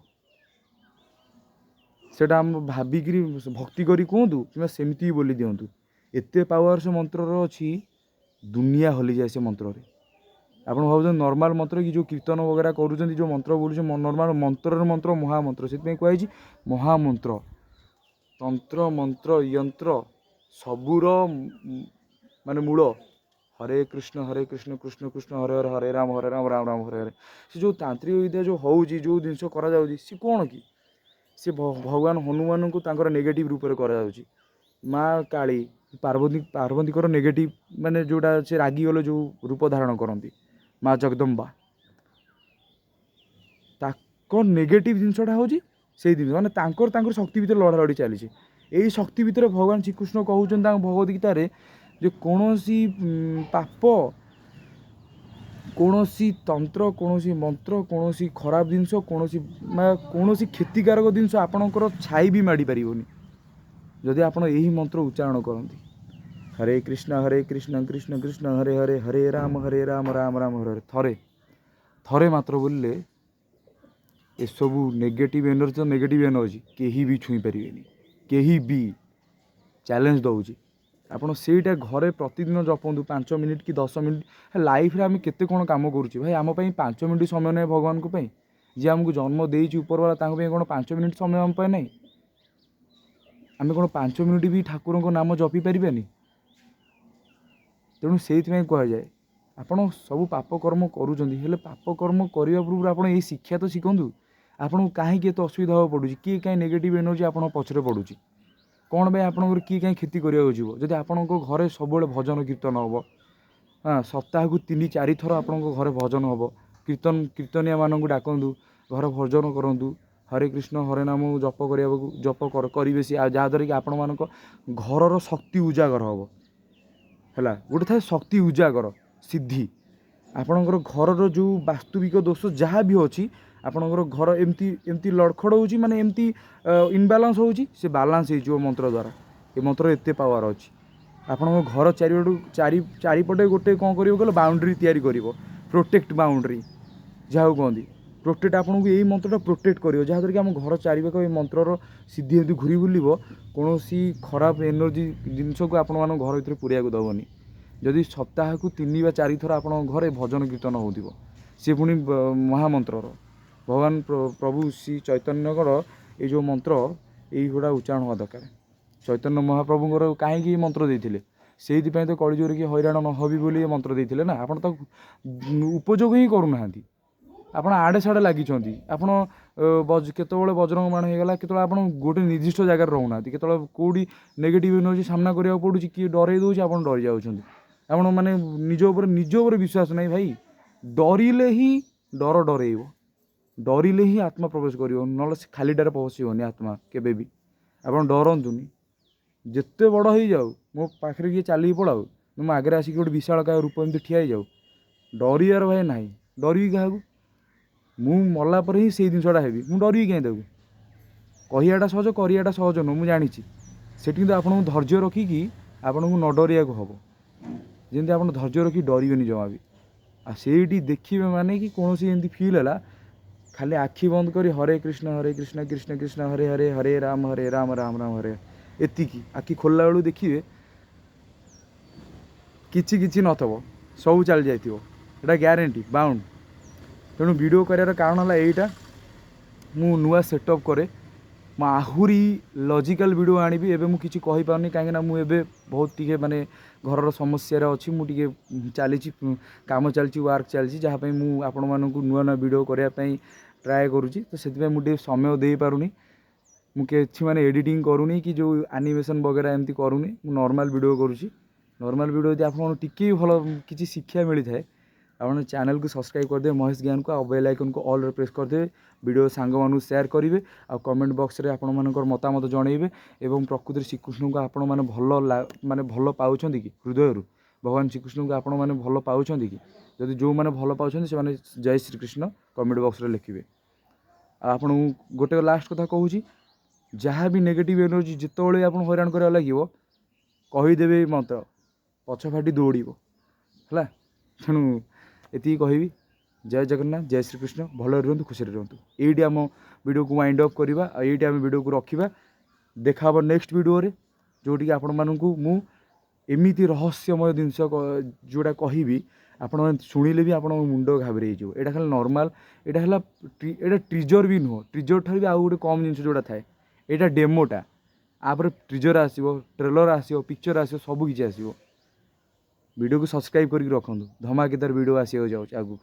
ସେଇଟା ଆମ ଭାବିକିରି ଭକ୍ତି କରି କୁହନ୍ତୁ କିମ୍ବା ସେମିତି ବି ବୋଲି ଦିଅନ୍ତୁ, ଏତେ ପାୱାର ସେ ମନ୍ତ୍ରର ଅଛି, ଦୁନିଆ ହଲିଯାଏ ସେ ମନ୍ତ୍ରରେ। ଆପଣ ଭାବୁଛନ୍ତି ନର୍ମାଲ୍ ମନ୍ତ୍ର କି ଯେଉଁ କୀର୍ତ୍ତନ ବଗେରା କରୁଛନ୍ତି, ଯେଉଁ ମନ୍ତ୍ର ବୋଲୁଛନ୍ତି, ନର୍ମାଲ୍ ମନ୍ତ୍ରରେ ମନ୍ତ୍ର ମହାମନ୍ତ୍ର। ସେଥିପାଇଁ କୁହାଯାଇଛି ମହାମନ୍ତ୍ର। ତନ୍ତ୍ର ମନ୍ତ୍ର ଯନ୍ତ୍ର ସବୁର ମାନେ ମୂଳ ହରେ କୃଷ୍ଣ ହରେ କୃଷ୍ଣ କୃଷ୍ଣ କୃଷ୍ଣ ହରେ ହରେ, ହରେ ରାମ ହରେ ରାମ ରାମ ରାମ ହରେ ହରେ। ସେ ଯେଉଁ ତାନ୍ତ୍ରିକ ବିଦ୍ୟା ଯେଉଁ ହେଉଛି, ଯେଉଁ ଜିନିଷ କରାଯାଉଛି, ସେ କ'ଣ କି ସେ ଭଗବାନ ହନୁମାନଙ୍କୁ ତାଙ୍କର ନେଗେଟିଭ୍ ରୂପରେ କରାଯାଉଛି। ମା କାଳୀ ପାର୍ବତୀ, ପାର୍ବତୀଙ୍କର ନେଗେଟିଭ୍ ମାନେ ଯେଉଁଟା ସେ ରାଗିଗଲେ ଯେଉଁ ରୂପ ଧାରଣ କରନ୍ତି, ମା ଜଗଦମ୍ବା, ତାଙ୍କ ନେଗେଟିଭ୍ ଜିନିଷଟା ହେଉଛି ସେଇ ଜିନିଷ। ମାନେ ତାଙ୍କର ଶକ୍ତି ଭିତରେ ଲଢ଼ାଲଢ଼ି ଚାଲିଛି। ଏଇ ଶକ୍ତି ଭିତରେ ଭଗବାନ ଶ୍ରୀକୃଷ୍ଣ କହୁଛନ୍ତି ତାଙ୍କ ଭଗବତ ଗୀତାରେ ଯେ କୌଣସି ପାପ, କୌଣସି ତନ୍ତ୍ର, କୌଣସି ମନ୍ତ୍ର, କୌଣସି ଖରାପ ଜିନିଷ, କୌଣସି କ୍ଷତିକାରକ ଜିନିଷ ଆପଣଙ୍କର ଛାଇ ବି ମାଡ଼ି ପାରିବନି ଯଦି ଆପଣ ଏହି ମନ୍ତ୍ର ଉଚ୍ଚାରଣ କରନ୍ତି। ହରେ କୃଷ୍ଣ ହରେ କୃଷ୍ଣ କୃଷ୍ଣ କୃଷ୍ଣ ହରେ ହରେ, ହରେ ରାମ ହରେ ରାମ ରାମ ରାମ ହରେ ହରେ। ଥରେ ଥରେ ମାତ୍ର ବୋଲିଲେ ଏସବୁ ନେଗେଟିଭ୍ ଏନର୍ଜି ତ ନେଗେଟିଭ୍ ଏନର୍ଜି କେହି ବି ଛୁଇଁ ପାରିବେନି, କେହି ବି। ଚ୍ୟାଲେଞ୍ଜ ଦେଉଛି। ଆପଣ ସେଇଟା ଘରେ ପ୍ରତିଦିନ ଜପନ୍ତୁ 5 ମିନିଟ୍ କି 10 ମିନିଟ୍। ଲାଇଫ୍ରେ ଆମେ କେତେ କ'ଣ କାମ କରୁଛେ ଭାଇ, ଆମ ପାଇଁ 5 ମିନିଟ୍ ସମୟ ନାହିଁ ଭଗବାନଙ୍କ ପାଇଁ? ଯିଏ ଆମକୁ ଜନ୍ମ ଦେଇଛି ଉପରବାଲା, ତାଙ୍କ ପାଇଁ କ'ଣ 5 ମିନିଟ୍ ସମୟ ଆମ ପାଇଁ ନାହିଁ? ଆମେ କ'ଣ 5 ମିନିଟ୍ ବି ଠାକୁରଙ୍କ ନାମ ଜପି ପାରିବାନି? ତେଣୁ ସେଇଥିପାଇଁ କୁହାଯାଏ, ଆପଣ ସବୁ ପାପ କର୍ମ କରୁଛନ୍ତି, ହେଲେ ପାପ କର୍ମ କରିବା ପୂର୍ବରୁ ଆପଣ ଏଇ ଶିକ୍ଷା ତ ଶିଖନ୍ତୁ। ଆପଣଙ୍କୁ କାହିଁକି ଏତେ ଅସୁବିଧା ହେବାକୁ ପଡ଼ୁଛି? କିଏ କାହିଁ ନେଗେଟିଭ୍ ଏନର୍ଜି ଆପଣଙ୍କ ପଛରେ ପଡ଼ୁଛି? କ'ଣ ପାଇଁ ଆପଣଙ୍କର କିଏ କାହିଁ କ୍ଷତି କରିବାକୁ ଯିବ? ଯଦି ଆପଣଙ୍କ ଘରେ ସବୁବେଳେ ଭଜନ କୀର୍ତ୍ତନ ହେବ, ହଁ, ସପ୍ତାହକୁ 3-4 ଥର ଆପଣଙ୍କ ଘରେ ଭଜନ ହେବ, କୀର୍ତ୍ତନିଆମାନଙ୍କୁ ଡାକନ୍ତୁ, ଘରେ ଭଜନ କରନ୍ତୁ, ହରେ କୃଷ୍ଣ ହରେ ନାମ ଜପ କରିବାକୁ ଜପ କରିବେ ସିଏ, ଆଉ ଯାହାଦ୍ୱାରା କି ଆପଣମାନଙ୍କ ଘରର ଶକ୍ତି ଉଜାଗର ହେବ। ହେଲା, ଗୋଟେ ଥାଏ ଶକ୍ତି ଉଜାଗର ସିଦ୍ଧି। ଆପଣଙ୍କର ଘରର ଯେଉଁ ବାସ୍ତବିକ ଦୋଷ ଯାହା ବି ଅଛି, ଆପଣଙ୍କର ଘର ଏମିତି ଏମିତି ଲଡ଼ଖଡ଼ ହେଉଛି, ମାନେ ଏମିତି ଇନବାଲାନ୍ସ ହେଉଛି, ସେ ବାଲାନ୍ସ ହେଇଯିବ ମନ୍ତ୍ର ଦ୍ୱାରା। ଏ ମନ୍ତ୍ର ଏତେ ପାୱାର ଅଛି। ଆପଣଙ୍କ ଘର ଚାରିପଟେ ଗୋଟେ କ'ଣ କରିବ କହିଲ, ବାଉଣ୍ଡ୍ରି ତିଆରି କରିବ, ପ୍ରୋଟେକ୍ଟ ବାଉଣ୍ଡ୍ରି ଯାହାକୁ କହନ୍ତି। ପ୍ରୋଟେକ୍ଟ, ଆପଣଙ୍କୁ ଏଇ ମନ୍ତ୍ରଟା ପ୍ରୋଟେକ୍ଟ କରିବ, ଯାହାଦ୍ୱାରା କି ଆମ ଘର ଚାରିପାଖ ଏଇ ମନ୍ତ୍ରର ସିଦ୍ଧି ଏମିତି ଘୁରି ବୁଲିବ, କୌଣସି ଖରାପ ଏନର୍ଜି ଜିନିଷକୁ ଆପଣମାନଙ୍କ ଘର ଭିତରେ ପୁରେଇବାକୁ ଦେବନି। ଯଦି ସପ୍ତାହକୁ 3 ବା 4 ଥର ଆପଣଙ୍କ ଘରେ ଭଜନ କୀର୍ତ୍ତନ ହେଉଥିବ, ସେ ପୁଣି ମହାମନ୍ତ୍ରର, ଭଗବାନ ପ୍ରଭୁ ଶ୍ରୀ ଚୈତନ୍ୟଙ୍କର ଏଇ ଯେଉଁ ମନ୍ତ୍ର, ଏଇଗୁଡ଼ା ଉଚ୍ଚାରଣ ହେବା ଦରକାର। ଚୈତନ୍ୟ ମହାପ୍ରଭୁଙ୍କର କାହିଁକି ଏ ମନ୍ତ୍ର ଦେଇଥିଲେ? ସେଇଥିପାଇଁ ତ କଳିଯୁଗରେ କିଏ ହଇରାଣ ନ ହେବି ବୋଲି ଏ ମନ୍ତ୍ର ଦେଇଥିଲେ ନା। ଆପଣ ତାକୁ ଉପଯୋଗ ହିଁ କରୁନାହାନ୍ତି। ଆପଣ ଆଡ଼େ ସାଡ଼େ ଲାଗିଛନ୍ତି। ଆପଣ କେତେବେଳେ ବଜରଙ୍ଗ ବାଣ ହେଇଗଲା, କେତେବେଳେ ଆପଣ ଗୋଟେ ନିର୍ଦ୍ଦିଷ୍ଟ ଜାଗାରେ ରହୁନାହାନ୍ତି, କେତେବେଳେ କେଉଁଠି ନେଗେଟିଭ୍ ଏନର୍ଜି ସାମ୍ନା କରିବାକୁ ପଡ଼ୁଛି, କିଏ ଡରେଇ ଦେଉଛି, ଆପଣ ଡରି ଯାଉଛନ୍ତି। ଆପଣ ମାନେ ନିଜ ଉପରେ ବିଶ୍ୱାସ ନାହିଁ ଭାଇ। ଡରିଲେ ହିଁ ଡର ଡରେଇବ, ଡରିଲେ ହିଁ ଆତ୍ମା ପ୍ରବେଶ କରିବ, ନହେଲେ ସେ ଖାଲିଟାରେ ପଶିବନି ଆତ୍ମା କେବେ ବି। ଆପଣ ଡରନ୍ତୁନି, ଯେତେ ବଡ଼ ହେଇଯାଉ, ମୋ ପାଖରେ କିଏ ଚାଲିକି ପଳାଉ, ମୋ ଆଗରେ ଆସିକି ଗୋଟେ ବିଶାଳକାୟ ରୂପ ଏମିତି ଠିଆ ହେଇଯାଉ, ଡରିବାର ଭାଇ ନାହିଁ। ଡରିବି କାହାକୁ? ମୁଁ ମଲା ପରେ ହିଁ ସେଇ ଜିନିଷଟା ହେବି, ମୁଁ ଡରିବି କାହିଁ ତାକୁ? କହିବାଟା ସହଜ, କରିବାଟା ସହଜ ନୁହଁ, ମୁଁ ଜାଣିଛି। ସେଠି କିନ୍ତୁ ଆପଣଙ୍କୁ ଧୈର୍ଯ୍ୟ ରଖିକି ଆପଣଙ୍କୁ ନ ଡରିବାକୁ ହେବ। ଯେମିତି ଆପଣ ଧୈର୍ଯ୍ୟ ରଖି ଡରିବେନି ଜମା ବି। ଆଉ ସେଇଠି ଦେଖିବେ ମାନେ କି କୌଣସି ଏମିତି ଫିଲ୍ ହେଲା, ଖାଲି ଆଖି ବନ୍ଦ କରି ହରେ କୃଷ୍ଣ ହରେ କୃଷ୍ଣ କୃଷ୍ଣ କୃଷ୍ଣ ହରେ ହରେ, ହରେ ରାମ ହରେ ରାମ ରାମ ରାମ ହରେ, ଏତିକି। ଆଖି ଖୋଲିଲା ବେଳକୁ ଦେଖିବେ କିଛି କିଛି ନଥିବ, ସବୁ ଚାଲି ଯାଇଥିବ, ଏଇଟା ଗ୍ୟାରେଣ୍ଟି ବାଉଣ୍ଡ। ତେଣୁ ଭିଡ଼ିଓ କରିବାର କାରଣ ହେଲା ଏଇଟା, ମୁଁ ନୂଆ ସେଟଅପ୍ କରେ, ମୁଁ ଆହୁରି ଲଜିକାଲ୍ ଭିଡ଼ିଓ ଆଣିବି। ଏବେ ମୁଁ କିଛି କହିପାରୁନି, କାହିଁକିନା ମୁଁ ଏବେ ବହୁତ ଟିକେ ମାନେ ଘରର ସମସ୍ୟାରେ ଅଛି, ମୁଁ ଟିକେ ଚାଲିଛି, କାମ ଚାଲିଛି, ୱାର୍କ ଚାଲିଛି, ଯାହା ପାଇଁ ମୁଁ ଆପଣମାନଙ୍କୁ ନୂଆ ନୂଆ ଭିଡ଼ିଓ କରିବା ପାଇଁ ଟ୍ରାଏ କରୁଛି। ତ ସେଥିପାଇଁ ମୁଁ ଟିକେ ସମୟ ଦେଇପାରୁନି, ମୁଁ କିଛି ମାନେ ଏଡ଼ିଟିଂ କରୁନି କି ଯେଉଁ ଆନିମେସନ୍ ବଗେରା ଏମିତି କରୁନି, ମୁଁ ନର୍ମାଲ୍ ଭିଡ଼ିଓ କରୁଛି। ନର୍ମାଲ୍ ଭିଡ଼ିଓ ଯଦି ଆପଣଙ୍କୁ ଟିକେ ବି ଭଲ କିଛି ଶିକ୍ଷା ମିଳିଥାଏ, ଆପଣ ଚ୍ୟାନେଲକୁ ସବସ୍କ୍ରାଇବ୍ କରିଦେବେ ମହେଶ ଜ୍ଞାନକୁ, ଆଉ ବେଲ୍ ଆଇକନ୍କୁ ଅଲ୍ରେ ପ୍ରେସ୍ କରିଦେବେ। ଭିଡ଼ିଓ ସାଙ୍ଗମାନଙ୍କୁ ସେୟାର କରିବେ ଆଉ କମେଣ୍ଟ ବକ୍ସରେ ଆପଣମାନଙ୍କର ମତାମତ ଜଣାଇବେ। ଏବଂ ପ୍ରକୃତରେ ଶ୍ରୀକୃଷ୍ଣଙ୍କୁ ଆପଣମାନେ ଭଲ, ମାନେ ଭଲ ପାଉଛନ୍ତି କି? ହୃଦୟରୁ ଭଗବାନ ଶ୍ରୀକୃଷ୍ଣଙ୍କୁ ଆପଣମାନେ ଭଲ ପାଉଛନ୍ତି କି? ଯଦି ଯେଉଁମାନେ ଭଲ ପାଉଛନ୍ତି, ସେମାନେ ଜୟ ଶ୍ରୀକୃଷ୍ଣ କମେଣ୍ଟ ବକ୍ସରେ ଲେଖିବେ। ଆଉ ଆପଣଙ୍କୁ ଗୋଟେ ଲାଷ୍ଟ କଥା କହୁଛି, ଯାହା ବି ନେଗେଟିଭ୍ ଏନର୍ଜି ଯେତେବେଳେ ଆପଣ ହଇରାଣ କରିବାକୁ ଲାଗିବ, କହିଦେବେ ଏଇ ମନ୍ତ୍ର, ପଛ ଫାଟି ଦୌଡ଼ିବ। ହେଲା, ତେଣୁ ଏତିକି କହିବି, ଜୟ ଜଗନ୍ନାଥ, ଜୟ ଶ୍ରୀକୃଷ୍ଣ। ଭଲରେ ରୁହନ୍ତୁ, ଖୁସିରେ ରୁହନ୍ତୁ। ଏଇଠି ଆମ ଭିଡ଼ିଓକୁ ୱାଇଣ୍ଡ ଅପ୍ କରିବା ଆଉ ଏଇଠି ଆମେ ଭିଡ଼ିଓକୁ ରଖିବା। ଦେଖା ହେବ ନେକ୍ସଟ ଭିଡ଼ିଓରେ, ଯେଉଁଠିକି ଆପଣମାନଙ୍କୁ ମୁଁ ଏମିତି ରହସ୍ୟମୟ ଜିନିଷ ଯେଉଁଟା କହିବି, ଆପଣମାନେ ଶୁଣିଲେ ବି ଆପଣଙ୍କ ମୁଣ୍ଡ ଘାବରେଇ ହେଇଯିବ। ଏଇଟା ଖାଲି ନର୍ମାଲ୍, ଏଇଟା ହେଲା, ଏଇଟା ଟିଜର୍ ବି ନୁହଁ, ଟିଜର୍ ଠାରୁ ବି ଆଉ ଗୋଟେ କମ୍ ଜିନିଷ ଯେଉଁଟା ଥାଏ। ଏଇଟା ଡେମୋଟା। ତାପରେ ଟିଜର୍ ଆସିବ, ଟ୍ରେଲର୍ ଆସିବ, ପିକ୍ଚର୍ ଆସିବ, ସବୁ କିଛି ଆସିବ। ଭିଡ଼ିଓକୁ ସବସ୍କ୍ରାଇବ୍ କରିକି ରଖନ୍ତୁ, ଧମାକେଦାର ଭିଡ଼ିଓ ଆସିବାକୁ ଯାଉଛି ଆଗକୁ।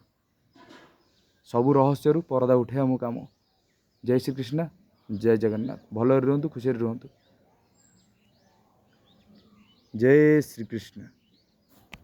ସବୁ ରହସ୍ୟରୁ ପରଦା ଉଠାଇବା ମୋ କାମ। ଜୟ ଶ୍ରୀକୃଷ୍ଣ, ଜୟ ଜଗନ୍ନାଥ। ଭଲରେ ରୁହନ୍ତୁ, ଖୁସିରେ ରୁହନ୍ତୁ। ଜୟ ଶ୍ରୀକୃଷ୍ଣ।